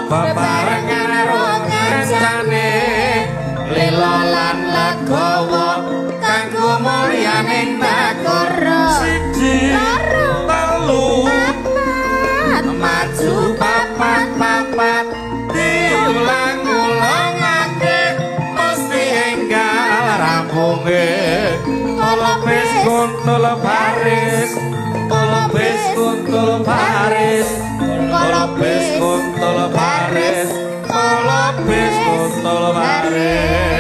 Bebarengan karo kancane lila lan legawa kanggo mulyaning nagara. Siji telu papat maju papat papat diulang-ulangake mesti enggal rampunge. Kolopis kuntul baris, kolopis kuntul baris, kolopis kuntul baris, kolopis kuntul baris.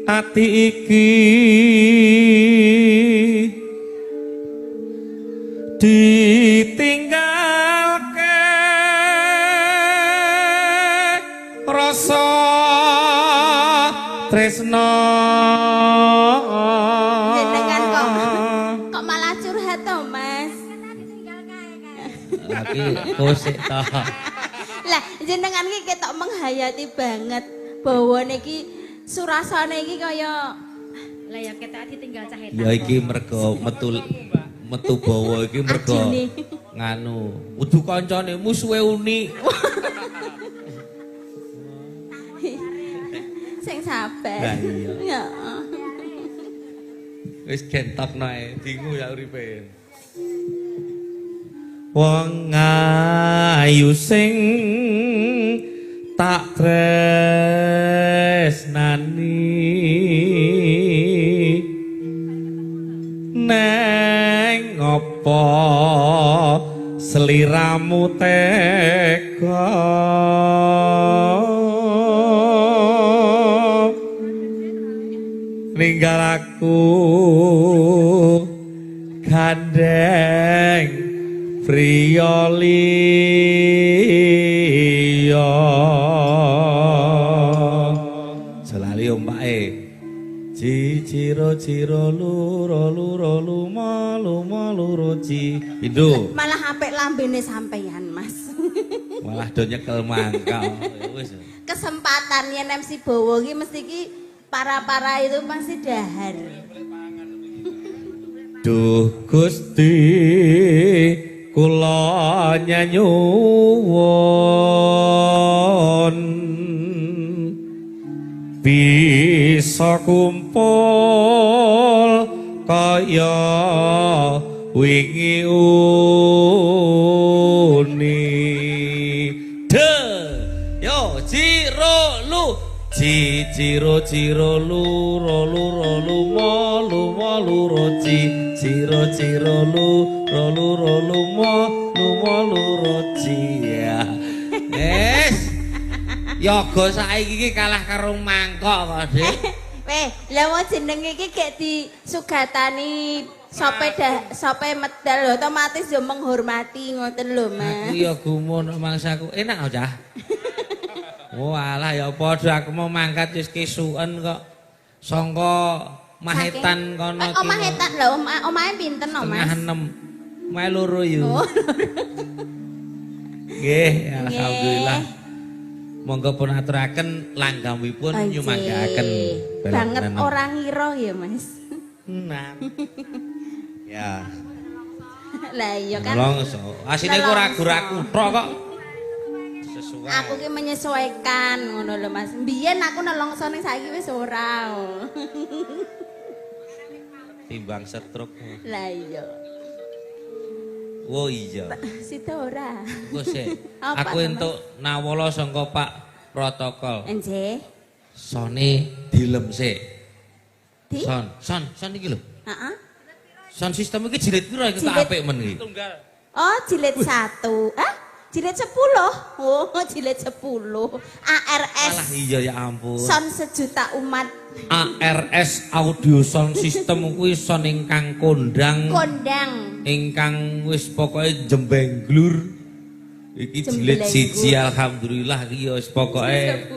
Ati iki ditinggalke rasa tresna. Jenengan kok malah curhat to, Mas? Lagi kosek ta. Lah jenengan iki ketok menghayati banget bawane iki surasane iki kaya lah ya ketok ditinggal cah etan. Ya iki mergo metu bawa iki mergo nganu kudu kancane musuhe uni. Sing sabar. Lah iya. Ya. Wis gentokno ae dingu ya uripe. Wong ayu sing tak tresnani neng apa seliramu tega ninggal aku gandeng priya liya. Selali ombake ciro ciro luro luro luma luma luro ci pindho. Malah apik lambene sampeyan, Mas. Malah do nyekel mangkal. Wis. Kesempatan yen MC Bowo iki mesti iki para-para itu pasti dahar. Duh Gusti kula nyanyuwun Bisa kumpul kaya wingi uni. De. Yo, ciro lu. Ci ciro ciro lu ro lu ro lu mo lu mo lu ro ci ciro ciro lu ro lu ro lu mo lu mo lu ro ci ya. Es. Yoga saiki iki kalah karo mangkok kok, Dik. Weh, lah wong jenenge iki gek disugatani sope dah sope medal otomatis yo menghormati ngoten lho, Mas. Aku ya gumun mangsaku. Enak cah. Walah ya padha aku mau mangkat wis kesuken kok. Sangka Mahetan kono iki. Oh, Mahetan lho, omahe pinten no, Mas? 5:30. Omahe loro yo. Oh, nggih, alhamdulillah. Monggo pun aturaken langgamipun nyumanggaaken. Banget ora ngira ya, Mas. Nah. Ya. Lah iya kan. Nelongso. Asine ku ragu-ragu tok kok. Sesuai. Aku ki menyesuaikan ngono lho, Mas. Mbiyen aku nelongso ning saiki wis ora. Timbang setruk. Lah iya. Oh iya. Sida ora. Engko sik. Aku entuk nawala sangka Pak Protokol. Nggih. Sone dilem sik. Di? Son, son, son iki lho. Heeh. Son sistem iki jilid piro iki kok apik men iki? Tunggal. Oh, jilid 1. Hah? Jilid 10. Oh, jilid 10. ARS. Alah iya ya ampun. Son sejuta umat. ARS Audio Sound System kuwi son ingkang kondang. Kondang. Ingkang wis pokoke jembengglur. Iki jilid 1 alhamdulillah iki ya wis pokoke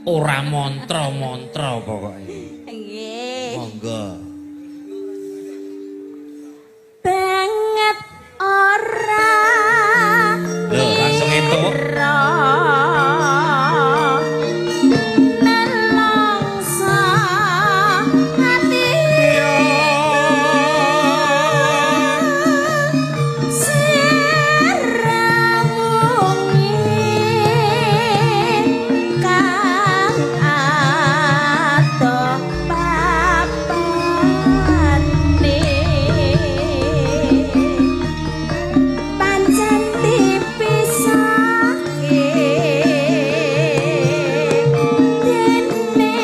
ora mantra-mantra pokoke. Nggih. Monggo. Banget ora. Lho, langsung entuk. Nelongso ati siramungi kang adoh papane pancen dipisahke dene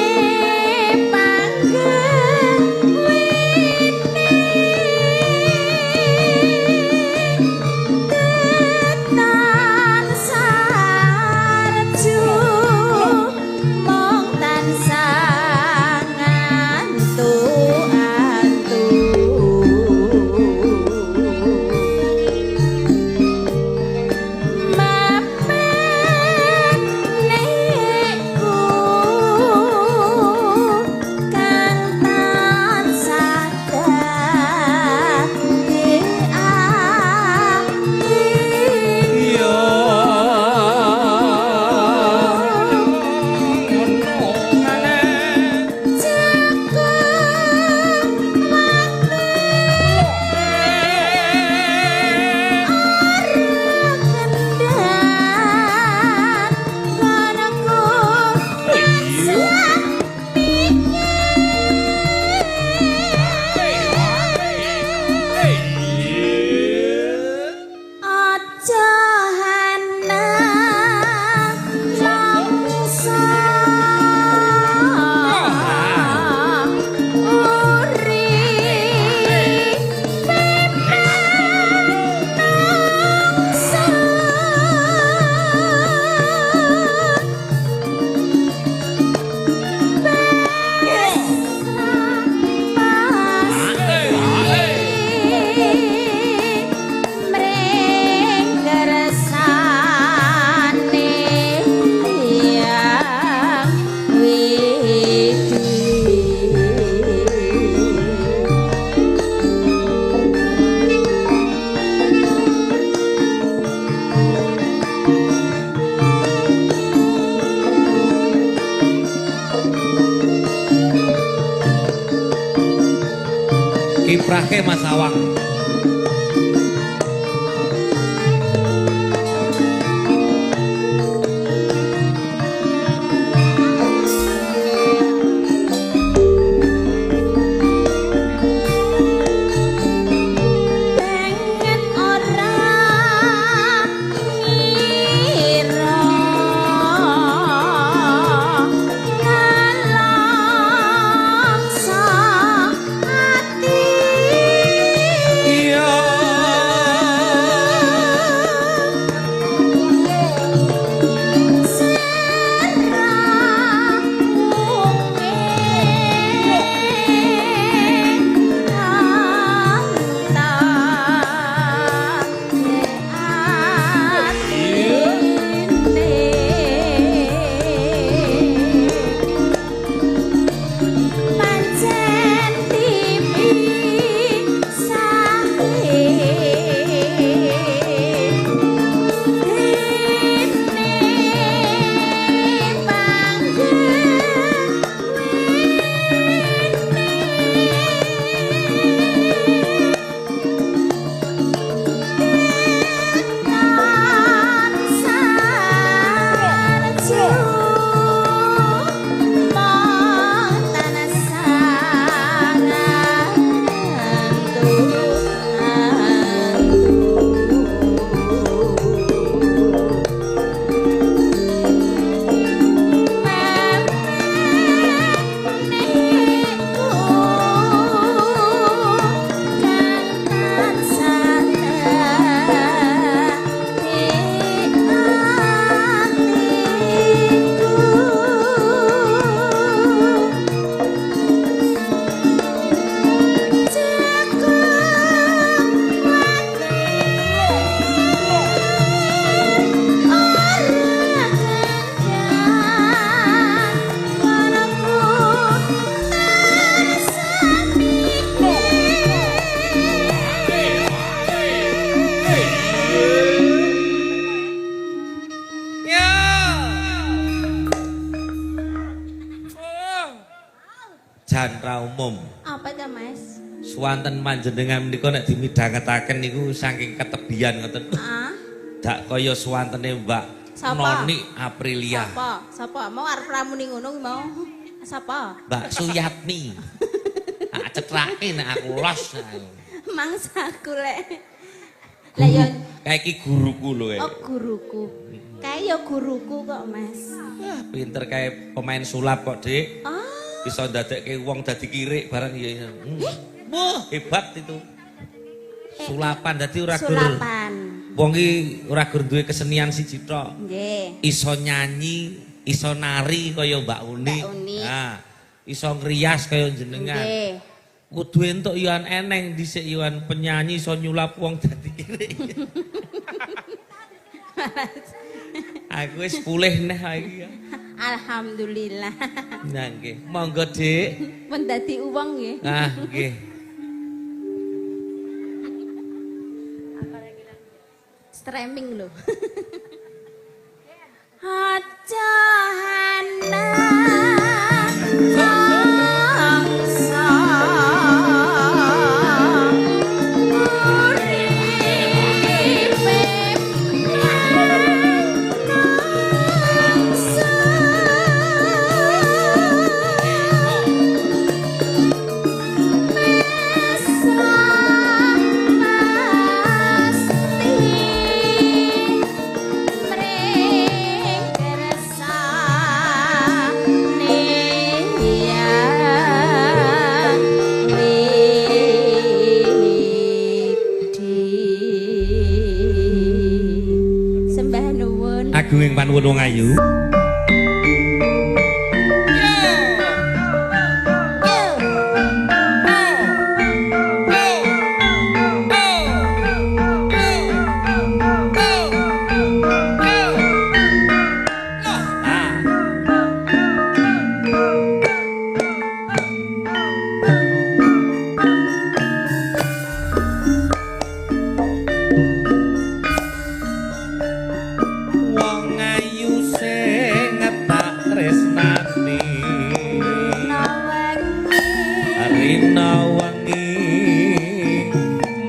panggewene tetan sarju mung tansah ngantu-antu. Mapeneku kang tansah dadi ati. Iya. Ngono maneh. Jaga ora kendhat konoku tansah Aja hana longso uripe manungsa. Mring kersane yang widi. Kiprahke Mas Awang. ora umum. Apa ta, Mas? Swanten panjenengan menika nek dimidhangetaken niku saking ketebian ngoten. Ah, Dak kaya swantene Mbak Sapa? Noni Aprilia. Sapa? Sapa? Mau arep ramuni ngono kuwi mau. Sapa? Mbak Suyatmi. Tak cetrake nek aku los. Mangsaku lek. Lah ya Kayak iki guruku lho. oh guruku. Kae ya guruku kok, Mas. Wah, pinter kayak pemain sulap kok, Dik. Ah, Bisa ndadekke wong dadi kirik barang ya. Wah, hebat itu. Sulapan dadi ora gur. Sulapan. Wong iki ora gur duwe kesenian siji tok. Nggih. Iso nyanyi, iso nari kaya Mbak Uni. Mbak Uni. Nah, iso ngrias kaya jenengan. Nggih. Kudu entuk yoan eneng dhisik yoan penyanyi iso nyulap wong dadi kirik. Aku wis pulih neh iki ya. Alhamdulillah. Nah nggih, monggo Dik. Pun dadi uwong nggih. Ah nggih. Streaming lho. Aja hana mangsa uripe mangsa mesra pasti mring kersane yang widi. Sembah nuwun. Agunging panuwun wong ayu. Wong ayu sing tak tresnani Nawangi rina wengi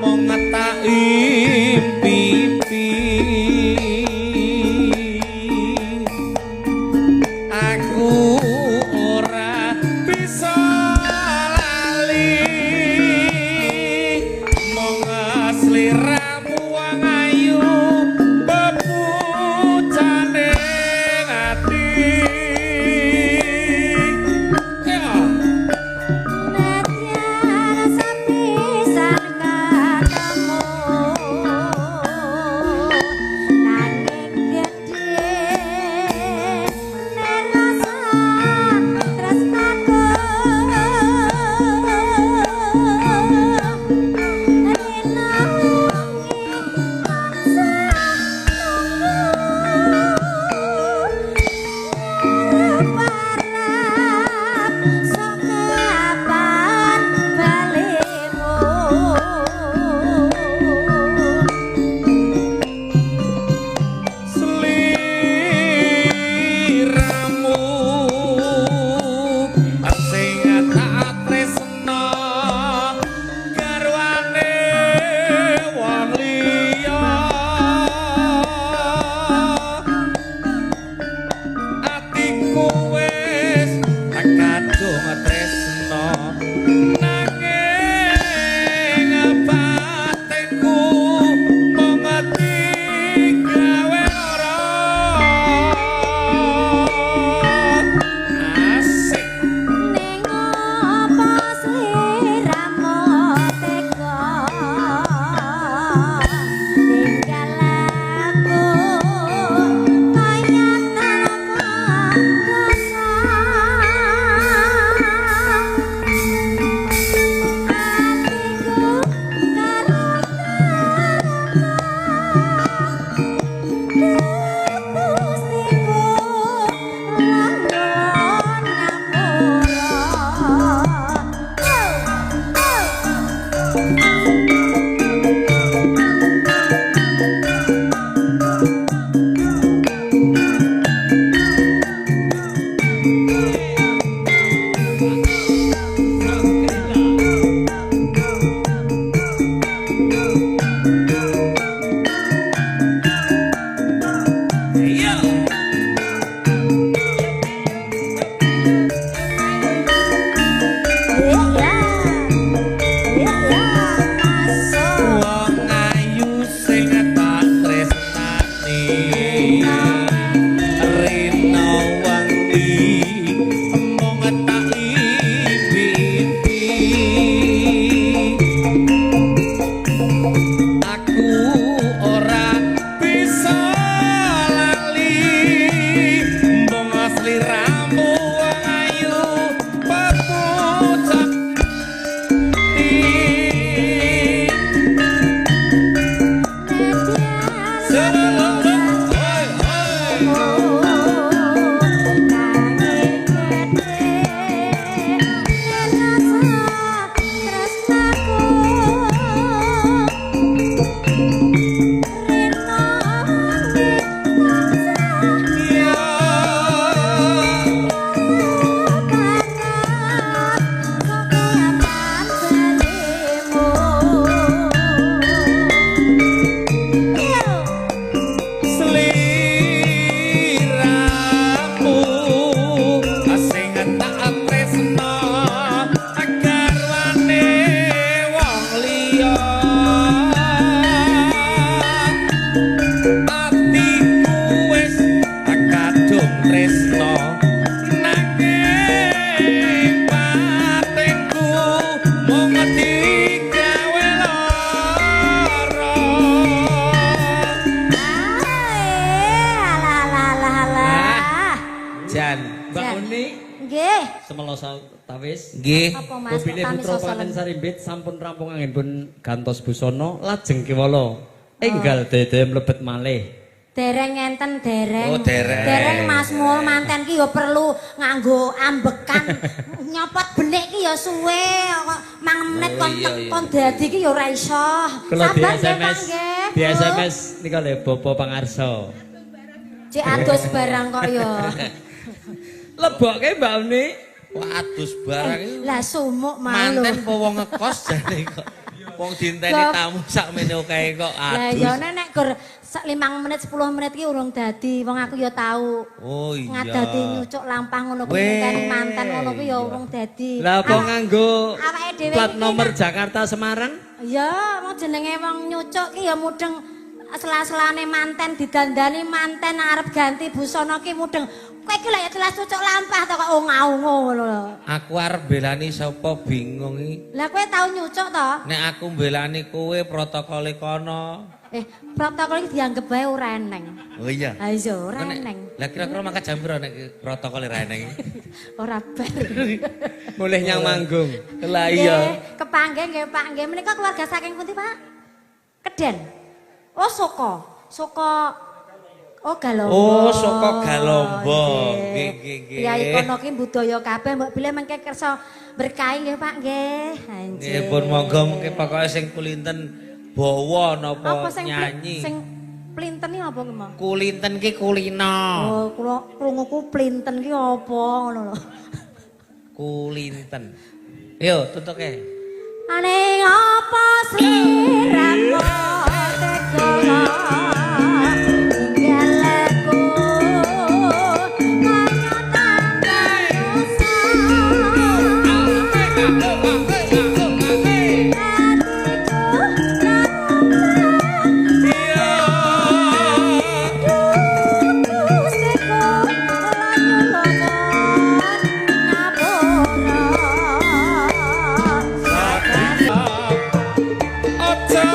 mung tak impi-impi aku ora bisa lali mung sliramu wong ayu bebucane ati. Ya. Nadyan mela tawis. Nggih. Apa Mas? Bobile Kok putra tami panganten sosolen? sarimbit sampun rampung anggenipun gantos busana lajeng kewala. Enggal dede mlebet malih. Dereng enten dereng. Oh, dereng. Dereng Mas Mul manten ki ya perlu nganggo ambekan nyopot benik ki ya suwe kok mang menit Oh, kon iya, iya. kon dadi ki ya ora iso. Kula di Sabar nggih Pak SMS, nggih. di SMS nika lho Bapak Pangarsa. Cek adus barang kok ya. Lebokke Mbak Uni. Wah, adus barang iki. Lah sumuk malu. Manten apa wong ngekos jane kok. Wong dienteni tamu sakmene akeh kok Lah ya adus. nek gur 5 menit 10 menit ki urung dadi. Wong aku ya tau. Oh iya. Ngadati nyucuk lampah ngono kuwi Weh, ngenteni manten ngono kuwi ya iya. urung dadi. Lah apa nganggo awake dhewe plat iki nomor Jakarta Semarang? Ya, wong jenenge wong nyucuk ki ya mudeng sela-selane manten didandani manten arep ganti busana ki mudeng. Kowe iki lek ya jelas cucuk lampah to kok ngaungo ngono lho. Aku arep belani sapa bingung iki. Lah kowe tau nyucuk to? Nek aku mbelani kowe protokole kono. Protokol iki dianggep bae ora eneng. Oh iya. Ha iya ora Nek- eneng. Lah kira-kira mangkat jam piro nek protokole ra eneng iki? Ora bar. Mulih nyang manggung. Lah iya. Nggih, kepanggih nggih Pak nggih. Menika keluarga saking pundi Pak? Keden. Oh Soko. Soko. Oh Galombo. Oh, Soko Galombo. Nggih, nggih, nggih. Priyayi kono ki budaya kabeh mbok bilih mengke kersa berkahi nggih Pak nggih. Anjir. Nggih pun monggo mengke pokoke sing kulinten bawa napa Apa sing nyanyi. sing plinten iki apa ki mau? Kulinten ki kulino. Oh, kula krunguku plinten ki apa ngono lho. Kulinten. Yo tutuke. Ane apa sliramu tega ninggalku kaya tambah dosa atiku Gustiku lan nyulungun ngapura. Aja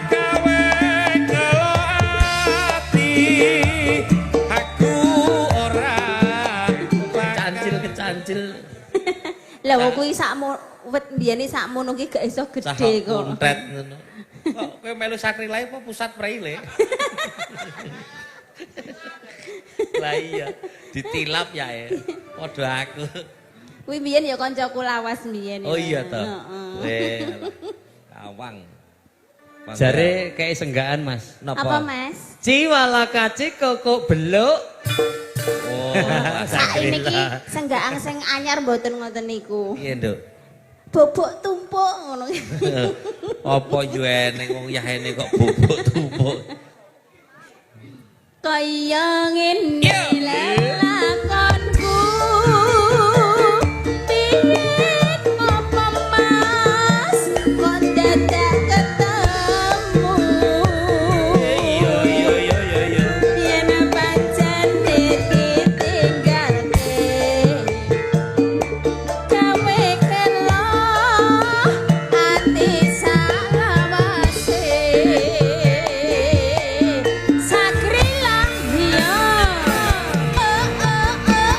gawe gelo ati, aku ora Kecancil kecancil. Lah wong kuwi sakmo wit mbiyene sakmono ki gak iso Cah gede kok. kuntet ngono. Kok kowe melu sakrilai apa pusat preile? Lah iya, ditilap ya ya. Padha aku. Kuwi mbiyen ya kancaku lawas mbiyen. Oh iya toh. Heeh. Weh, kawang. Bangga. Jare kayak senggaan Mas. Napa? Apa Mas? Ciwalaka cikoko beluk. Oh, Saiki niki senggaang sing anyar mboten ngoten niku. Piye, Nduk? Bobok tumpuk ngono. Apa yo eneng wong yahene kok bobok tumpuk. Kaya ngene lelakonku. Piye apa Mas kok dadak ketemu. Iya iya iya iya iya. Yen pancen ditinggalke gawe kelo ati salawase sakrilah ya oh oh oh.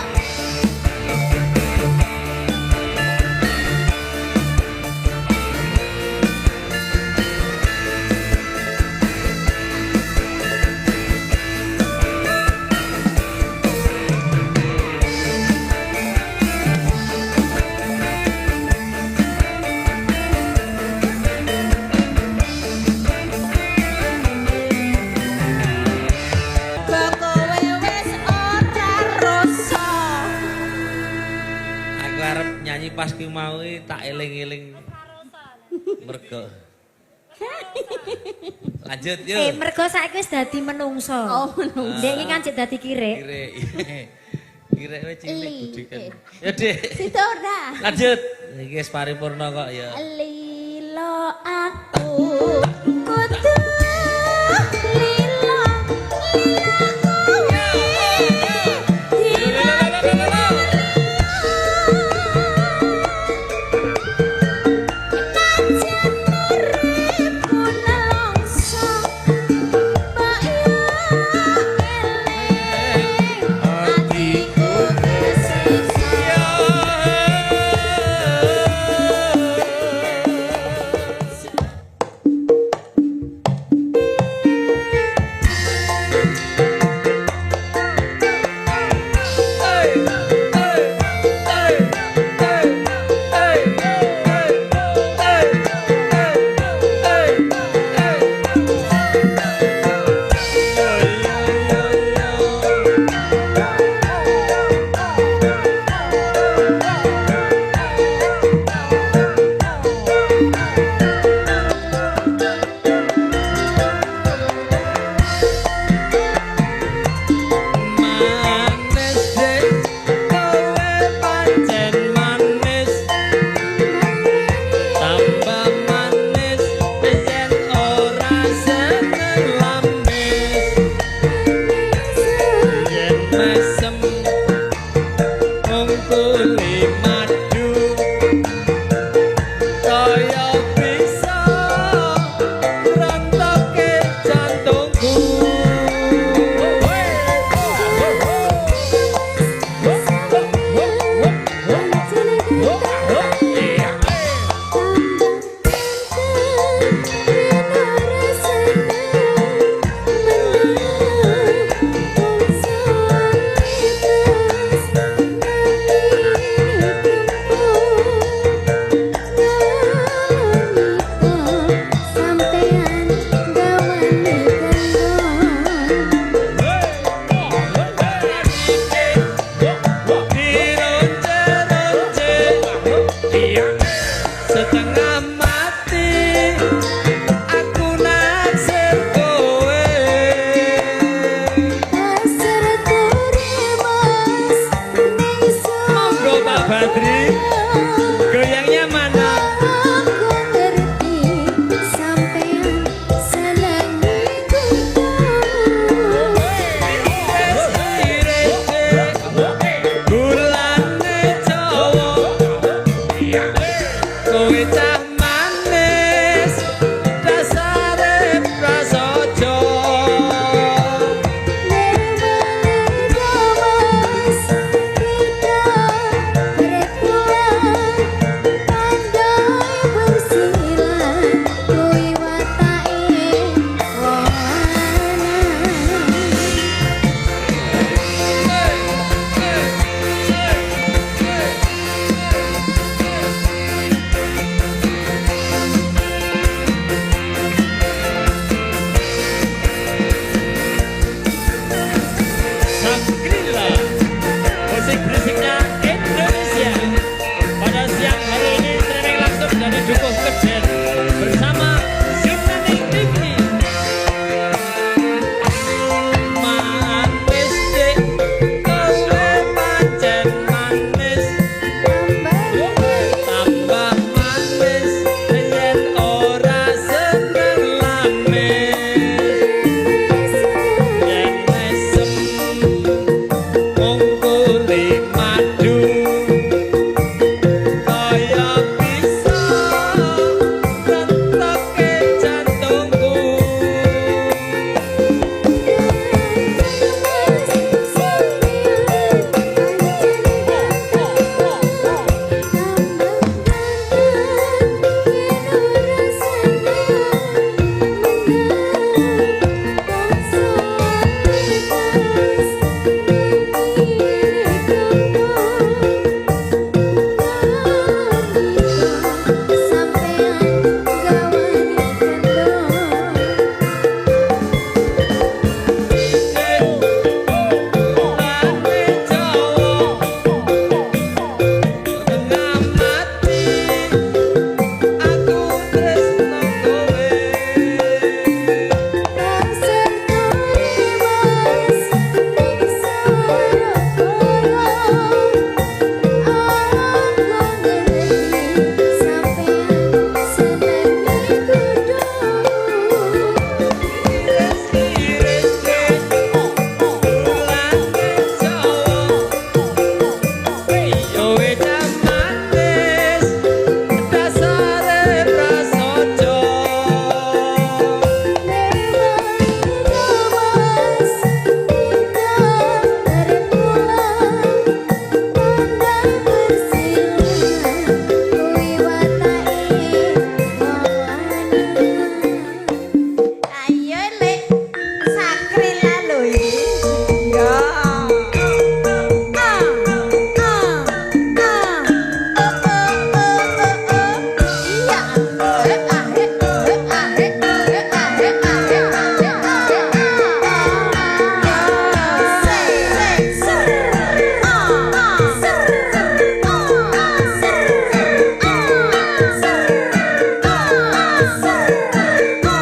Kowe wis ora rasa. Aku arep nyanyi pas ki mau iki tak eling-eling. Mergo. Lanjut yuk. Mergo saiki wis dadi menungso. Oh, menungso. Ndek iki kan jek dadi kirik. Kirek. Kirek wis cilik Eli. budikan. Ya, Dik. Sida ora. Lanjut. Iki wis paripurna kok ya. Lilo aku kudu lilo lilo kowe Najan uripku nelongso, mbok yo eling atiku kesiksa. Dukuh Kejen bersama Yunani TV. Manis dik, kowe pancen manis, tambah manis yen ora seneng lamis. Yen mesem ngungkuli madu kaya bisa rentoke jantungku. Lane Jawa ngamati aku tresno kowe. Iris lane Jawa yo wedan manis dasare prasaja. Ayo lek sakrila lho iki. Ya. Ah, ah, ah. Oh, oh, oh, oh, oh. Iya. Eh, ah, eh, eh, ah, eh, eh, ah, eh, ah, eh, ah, eh, ah, eh, ah. Se, se, ser. Ah, ah, ser. Ah, ah, ser. Ah, ser. Ah, ser. Ah,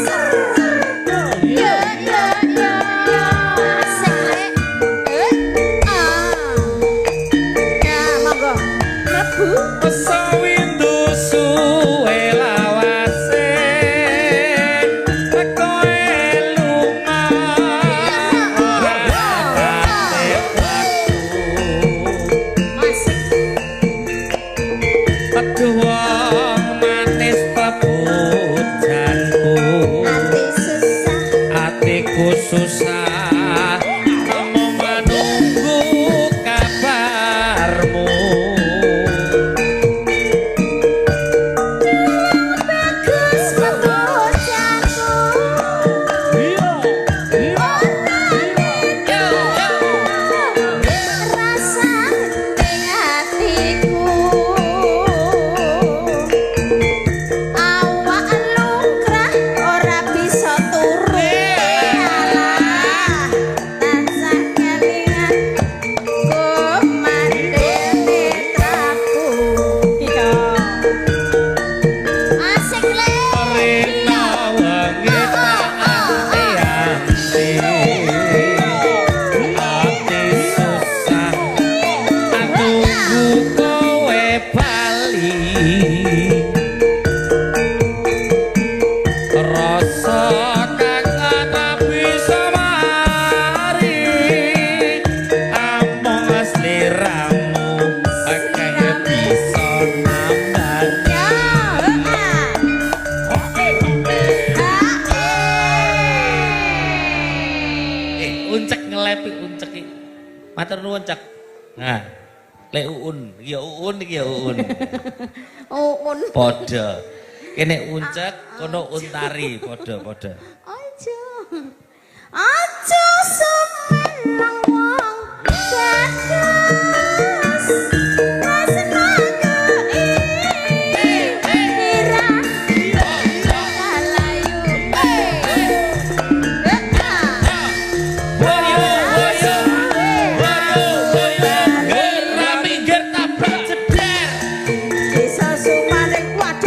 ser. Ya, ya, ya, ya. Asik, Lek. Eh, ah. Ya, monggo. Mlebu. Sawindu suwe lawase kowe lunga ora kate waktu. Asik. Aduh wong manis papujanku, Ati susah. Atiku susah mung menunggu kabarmu. Bagus papujanku. Rasa ning atiku. Awak lungkrah ora bisa turu. Alah, tansah kelingan kumandel netraku. Iya. Asik le. Rina wengi tak anti-anti, ati susah nunggu kowe bali. Rasa kangen bisa mari, amung sliramu akeh bisa nambani. Ya, heeh. Eh, uncek ngelepi uncek iki. Matur nuwun, Cek. Nah, lek uun, iki ya uun iki ya uun. Uun. Padha. Kene uncek, kono untari, padha-padha. Aja. Aja sumeneng wong bagus. Tresnaku ira kalayu. Woyo woyo woyo woyo gerak minggir tabrak jeder. Desa Sumaning waduh.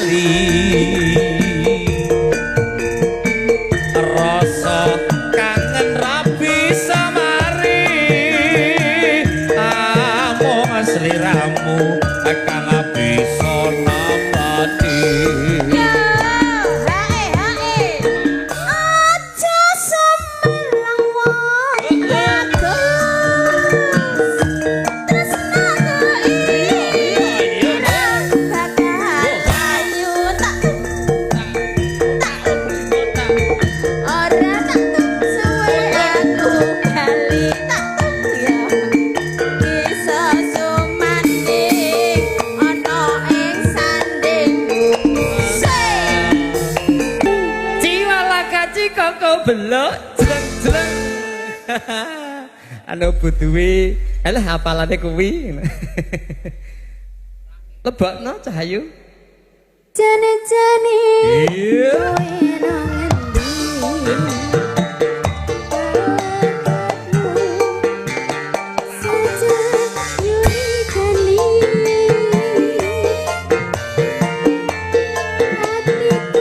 mari. Rasa kangen ra bisa mari. Amung sliramu kang bisa nambani. Yo, hae hae. Aja semelang wong bagus. Tresnaku iki bakal ayu tak tak ora tak suwe aku bali tak ya bisa sumanding ana ing sandingmu. Sing Ciwala kaci koko belok jleng jleng. Anu butuhe, alah apalane kuwi. Lebokno Cahayu. Jane-jane Iya. kowe nang ngendi? Saja nyurigani atiku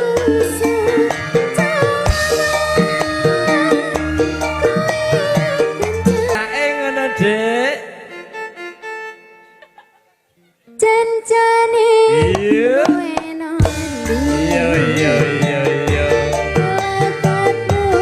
Kae ngono, Dik. Jan-jane Iya. kowe nang ngendi? Iya iya iya iya. Lakatmu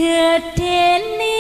Gedene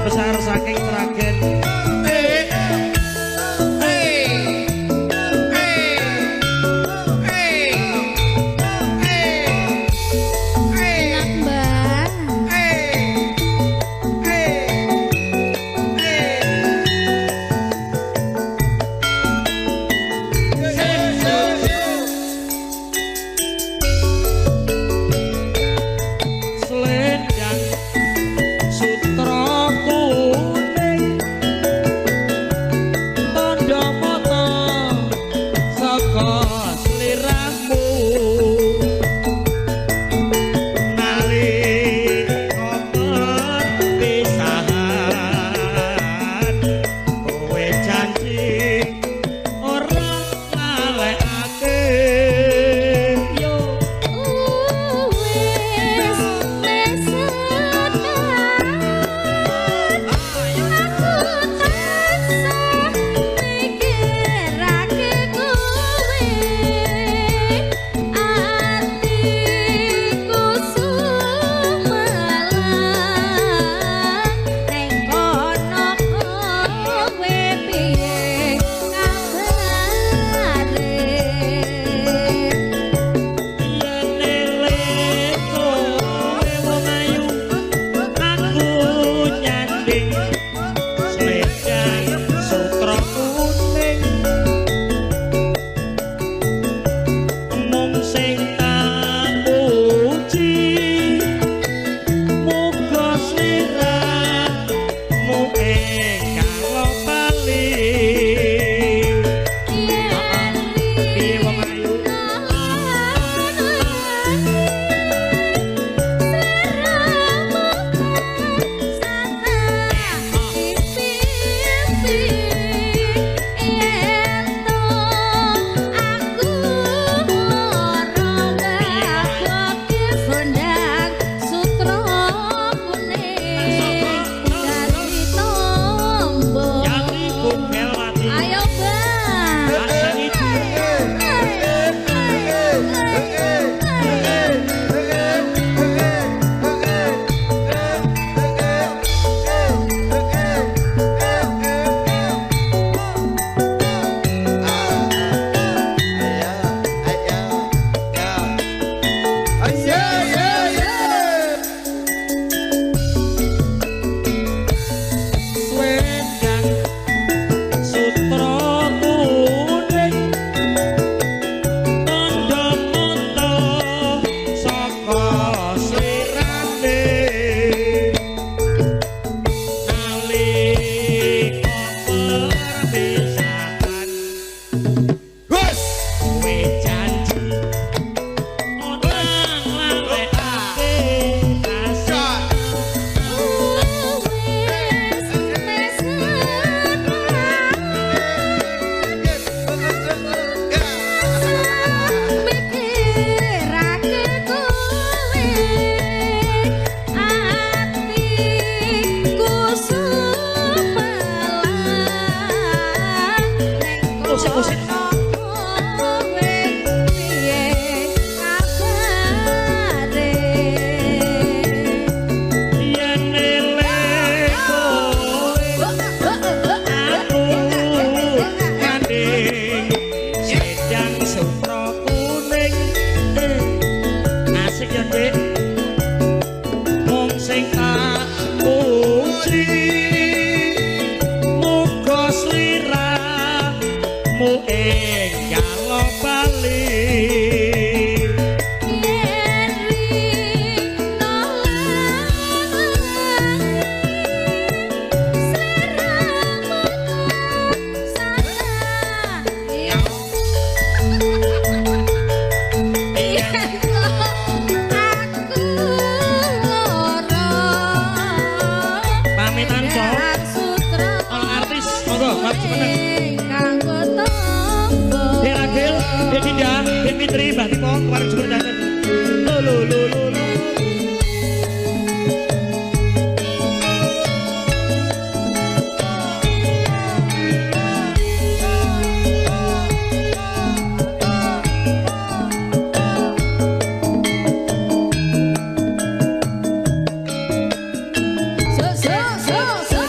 keluarga besar saking Sragen. Enak, Mbak. Selendang sutra kuning tandha mata saka sliramu nalika perpisahan kowe janji ora lalekake yo. Wis mesetan aku tansah mikirake kowe, atiku sumelang ning kono kowe piye kabare. Yen eling kowe wong ayu, aku nyanding selendang sutra kuning mung sing tak puji muga sliramu enggal bali. Piye wong ayu? Yati Kumelwati. Ayo, Mbak. Asani. Selendang sutra kuning tandha mata saka slirane nalika perpisahan kowe janji ora nglalekake asih. Mikirake kowe, atiku sumelang ning kono kowe piye kabare. Yen eling kowe aku nyanding selendang sutra kuning. Asik ya, Dik. Mung sing tak puji muga sliramu enggal bali. Yen rino sliramu tansah yen aku lara. Pamitan, Cok. Sutra Ono artis, monggo, maaf jumeneng. kanggo tombo. Dek Ragil, Dek Dinda, Dek Fitri, Mbah Tipo, keluarga jumeneng dateng. Lo lo lo lo lo. So so so so.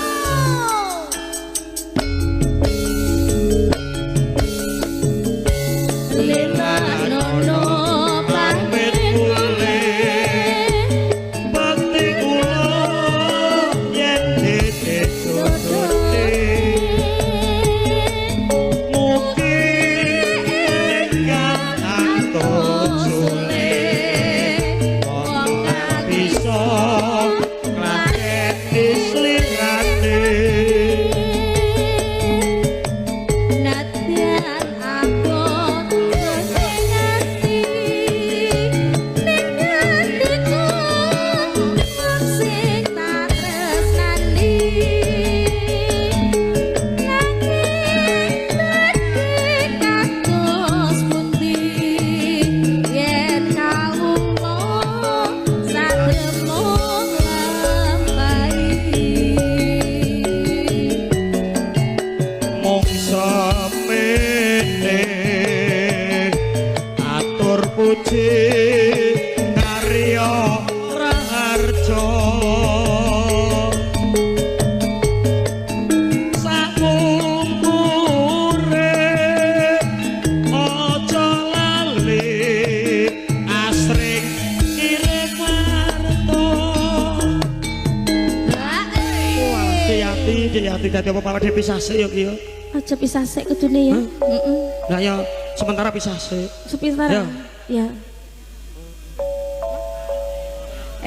Piye ya dadi apa awake dhewe pisah sik ya ki ya. Aja pisah sik kudune ya. Heeh. Lah ya sementara pisah sik. Sementara. Ya.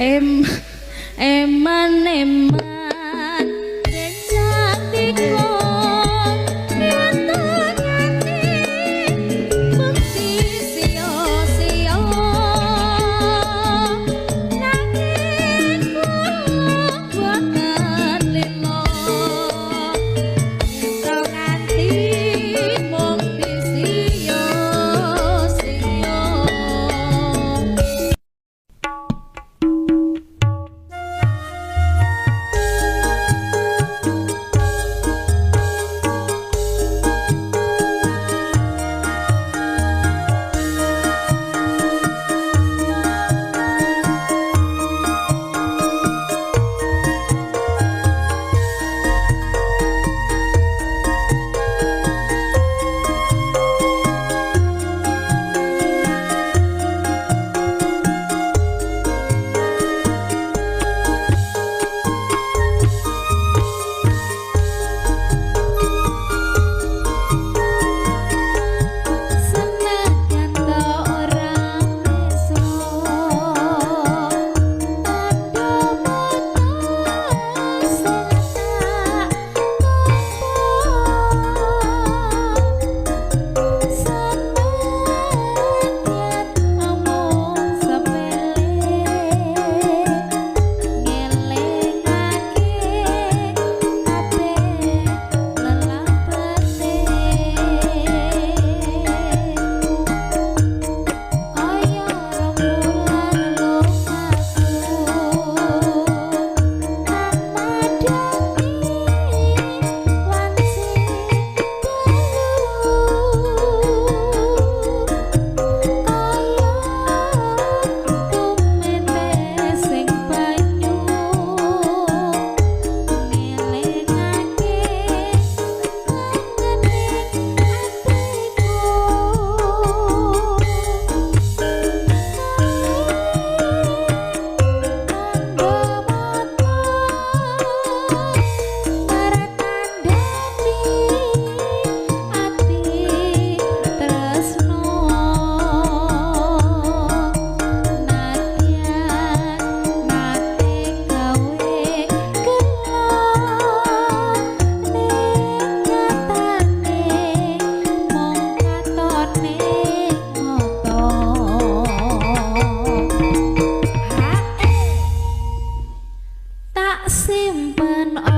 Eman eman jatiku simpen.